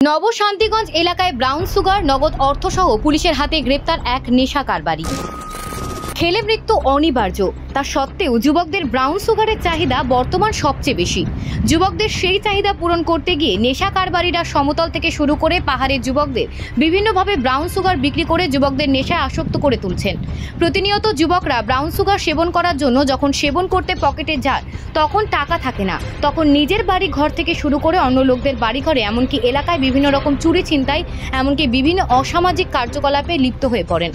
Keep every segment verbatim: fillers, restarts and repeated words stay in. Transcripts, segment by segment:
নবশান্তিগঞ্জ এলাকায় brown sugar, নগদ অর্থসহ পুলিশের হাতে গ্রেপ্তার এক নেশা কারবারি। খেলে মৃত্যু অনিবার্য, তা সত্ত্বেও যুবকদের ব্রাউন সুগারের চাহিদা বর্তমান সবচেয়ে বেশি। যুবকদের সেই চাহিদা পূরণ করতে গিয়ে নেশা কারবারিরা সমতল থেকে শুরু করে পাহাড়ের যুবকদের বিভিন্নভাবে ব্রাউন সুগার বিক্রি করে যুবকদের নেশায় আসক্ত করে তুলছেন। প্রতিনিয়ত যুবকরা ব্রাউন সুগার সেবন করার জন্য যখন সেবন করতে পকেটে যার, তখন টাকা থাকে না, তখন নিজের বাড়ি ঘর থেকে শুরু করে অন্য লোকদের বাড়ি ঘরে, এমনকি এলাকায় বিভিন্ন রকম চুরি ছিনতাই, এমনকি বিভিন্ন অসামাজিক কার্যকলাপে লিপ্ত হয়ে পড়েন।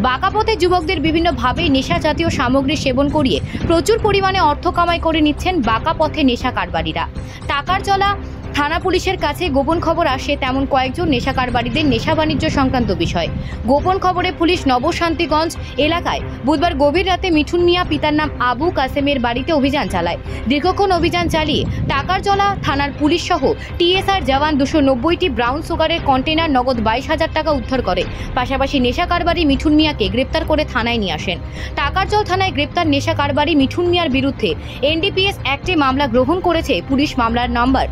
বাঁকা পথে যুবকদের বিভিন্নভাবেই নেশা জাতীয় সামগ্রী সেবন করিয়ে প্রচুর পরিমাণে অর্থ কামাই করে নিচ্ছেন বাঁকা পথে নেশা কারবারিরা। টাকার জলা থানা পুলিশের কাছে গোপন খবর আসে তেমন কয়েকজন নেশা কারবারিদের নেশা বাণিজ্য সংক্রান্ত বিষয়। গোপন খবরে পুলিশ নবশান্তিগঞ্জ এলাকায় বুধবার গভীর রাতে মিঠুন মিয়া, পিতার নাম আবু কাসেমের বাড়িতে অভিযান চালায়। দীর্ঘক্ষণ অভিযান চালিয়ে টাকার জলা থানার পুলিশ সহ টিএসআর জওয়ান দুশো নব্বইটি ব্রাউন সুগারের কন্টেনার, নগদ বাইশ হাজার টাকা উদ্ধার করে। পাশাপাশি নেশা কারবারি মিঠুন মিয়াকে গ্রেপ্তার করে থানায় নিয়ে আসেন। টাকারজল থানায় গ্রেপ্তার নেশা কারবারি মিঠুন মিয়ার বিরুদ্ধে এনডিপিএস অ্যাক্টে মামলা গ্রহণ করেছে পুলিশ। মামলার number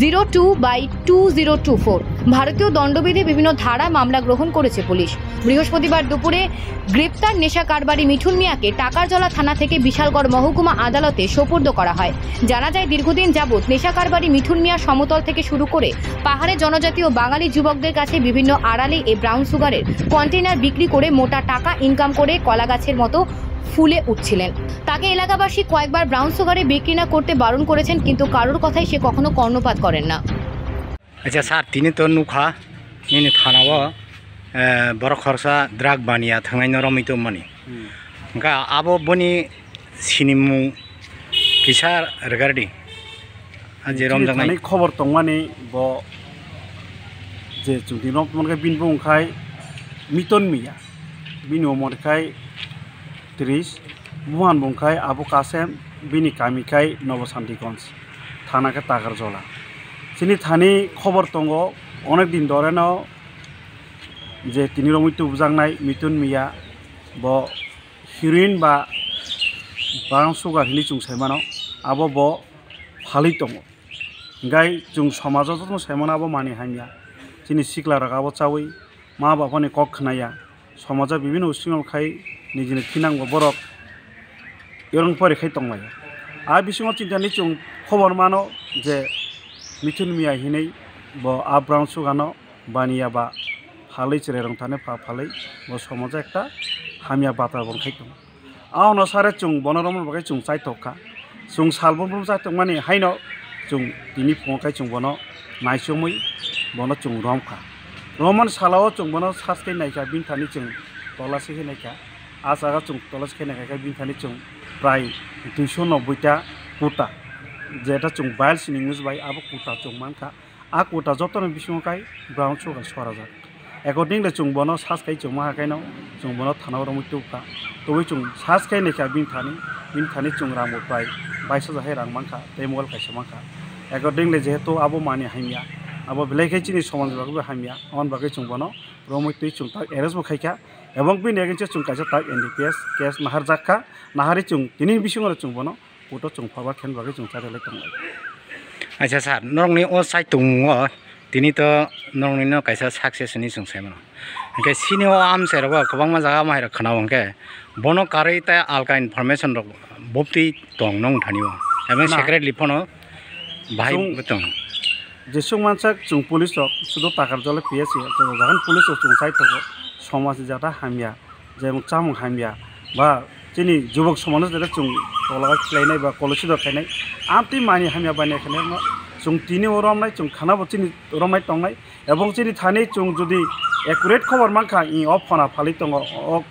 zero two by two zero two four. ভারতীয় দণ্ডবিধি বিভিন্ন ধারা মামলা গ্রহণ করেছে পুলিশ। বৃহস্পতিবার দুপুরে গ্রেপ্তার নেশা কারবারি মিঠুন মিয়াকে টাকারজলা থানা থেকে বিশালগড় মহকুমা আদালতে সোপর্দ করা হয়। জানা যায়, দীর্ঘদিন যাবৎ নেশা কারবারি মিঠুন মিয়া সমতল থেকে শুরু করে পাহাড়ে জনজাতি ও বাঙালি যুবকদের কাছে বিভিন্ন আড়ালে এই ব্রাউন সুগারের কন্টেইনার বিক্রি করে মোটা টাকা ইনকাম করে কলা গাছের মতো ফুলে উঠছিলেন। তাকে এলাকাবাসী কয়েকবার ব্রাউন সুগারে বিক্রি না করতে বারণ করেছেন, কিন্তু কারোর কথায় সে কখনো কর্ণপাত করেন না। Acha sir, tini to nukha nini thanao, eh, borok khoroksa drug baniya thangnaino romwi tongmani. Hmm. Hwnkhe abo boni sinimung kisa rwgardi. A je romjaknai. Thani khobor tongmani bo je chwngni romtongmani khe bini bumung khai Miton Miya, bini umor khai tris, buhan bung khai Abu Kasem, bini kami khai Nobo Santigonj, thana khe Takarjola. Chini thani khobor tongo, onek din doreno je tini romwi tubujaknai Miton Miya, bo heroin ba brown sugar hinwi chwng sai mano, abo bo phalwi tongo. Hingkhai chwng somajo jotono sai mano abo manwi hamya. Chini sikla rok abo chawi ma baphani kok khnaya. Somajo bibinno usingo khai nijini thinangbo borok yorong pori khai tonglaio. A bisingo chintani chwng khobor mano je Mithun Miya hinwi bo a brown sugar no baniya ba phalwi chwrai rong thani pha phalwi bo somajo ekta hamya bata bo khai tongo. Aono sare chwng bono romna bagwi chwng chaitok kha. Chwng sal brum brum chaitok mani haino chwng tini phungo khai chwng bono naichomwi bono chwng rom kha. Romani salao chwng bono sas khe naikha, bini thani chwng tola se khe naikha. A jaga chwng tola se khe naikha khe bini thani chwng prai duiso nobboi ta kuta, jeta chwng bile sining use bai abo kuta chwng mankha. A kuta jotono bisingo khai brown sugar sorajak. Accordingly, chwng bono sas khai chwng maha khaino chwng bono thana o romwi tubukha. Tubui chwng sas khai naikha bini thani, bini thani chwng rang bo prai bais hajar hai rang mankha, tei mobile kaisa mankha. Accordingly, jehetu abo manwi hamya, abo belai khai chini somaj ni bagwi bo hamya, aboni bagwi chwng bono romwi twi chwng tak arrest bo khaikha. Ebong bini against o chwng kaisa tak N D P S case naharjak kha, naharwi chwng tini bisingo chwng bono court o chwng forward khaina bagwi chwng chari lai tonglai. Acha sir, norokni o saitung o tini to norokni no kaisa success hinwi chwng sai mano. Hwnkhe sini o amchai rogo kwbangma jaga mahai rok khwnao, hwnkhe bono karwi tei alka information rok bubtwi tong nong thani o. Abo na secretly phano bahai chwng bo tong. Jesuk mansak chwng police rok sudo Takarjola P S C o, jagan police rok chwng sai tongo, somaj ni jata hamya. Jemon chamung hamya ba chini jubok somano jeta chwng tola khlainai ba kolosi dok khainai, amtwi manwi hamya baniya khainai no chwng tini o romnai, chwng khana bo chini romnai tongnai, ebong chini thani chwng jodi accurate khobor mankha, i o phona phalwi tongo, o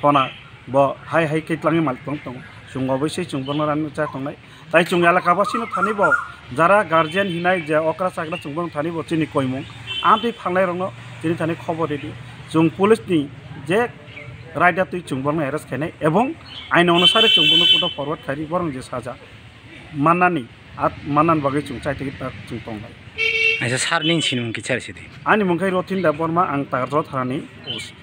phona bo hai hai khe tlangwi mal tong tongo, chwng oboisoi chwng bono rani cha tongnai. Tai chwng elaka basino thani bo jara guardian hinai je okra chakra chwng bono thani bo chini koimung amtwi phalnai rokno chini thani khobor ridi. Chwng police ni je raida twi chwng bono arrest khainai ebong aino onusare chwng bono court o forward khairi borok je saja mannani, at mannan bagwi chwng chaitwi ta chwng tonglai. Aisa sir ning sinimung kichar sidi. Ani mung khai Rothin Debbarma, ang Takarjala thanani O C.